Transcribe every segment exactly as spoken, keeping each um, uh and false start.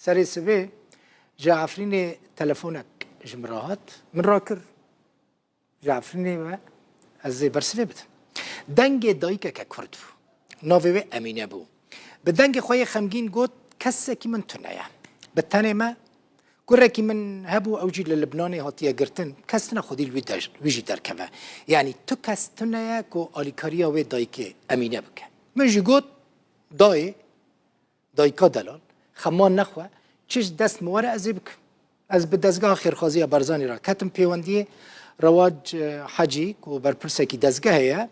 Serê sibê ji Efrînê telefonek ji min re hat. Min rakir. Ji Efrînê ve ez ê bersivê bidim. Dengê dayikeke Kurd bû. Navê wê Emîne bû. Bi dengê xwe yê xemgîn got, kesekî min tune ye. Bi tenê me, kurekî min hebû, ew jî li Libnanê hatiye girtin. Kes tune xwedî li wî der-, wî jî derkeve. Yanî tu kes tune ye ku alîkariya wê dayikê Emîne bike. Min jî got, dayê, dayika delal, xeman nexwe, çi ji dest min were ez ê bikim. Ez bi dezgeha xêrxwaziya Barzanî re ketim pêwendiyê. Rewac, e, Hecî, ku berpirsekî dezgehê ye,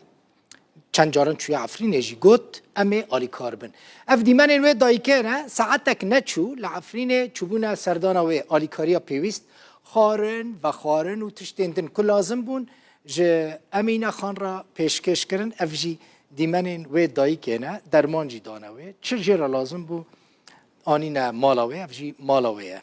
çend caran çûye Efrînê jî got, em ê alîkar bin. Ev dîmenên wê dayikê ne, saetek neçû li Efrînê çûbûne serdana wê alîkariya pêwîst, xwarin, vexwarin û tiştên din ku lazim bûn, ji Emîne Xan re pêşkêş kirin. Ev jî dîmenên wê dayikê ne, derman jî dane wê. Çi jê re lazim bû, anîne mala wê, ev jî mala wê ye.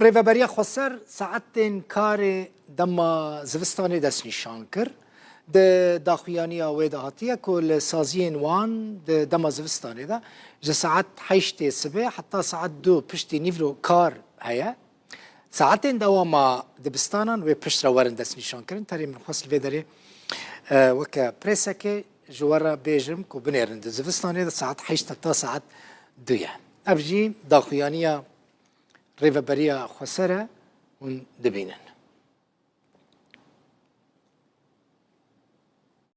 Rêveberiya Xweser saetên karê dema zivistanê destnîşan kir. Di daxuyaniya wê de hatiye ku li saziyên wan di dema zivistanê de ji saet heştê sibê heta saet du piştî nîvro kar heye. Saetên dewama dibistanan wê piştre werin destnîşankirin. Terê min xwest li vê derê, e, weke presekê ji we re bêjim ku binêrin di zivistanê de saet heşt heta saet du ye. Ev jî daxuyaniya Rêveberiya Xweser e, hûn dibînin.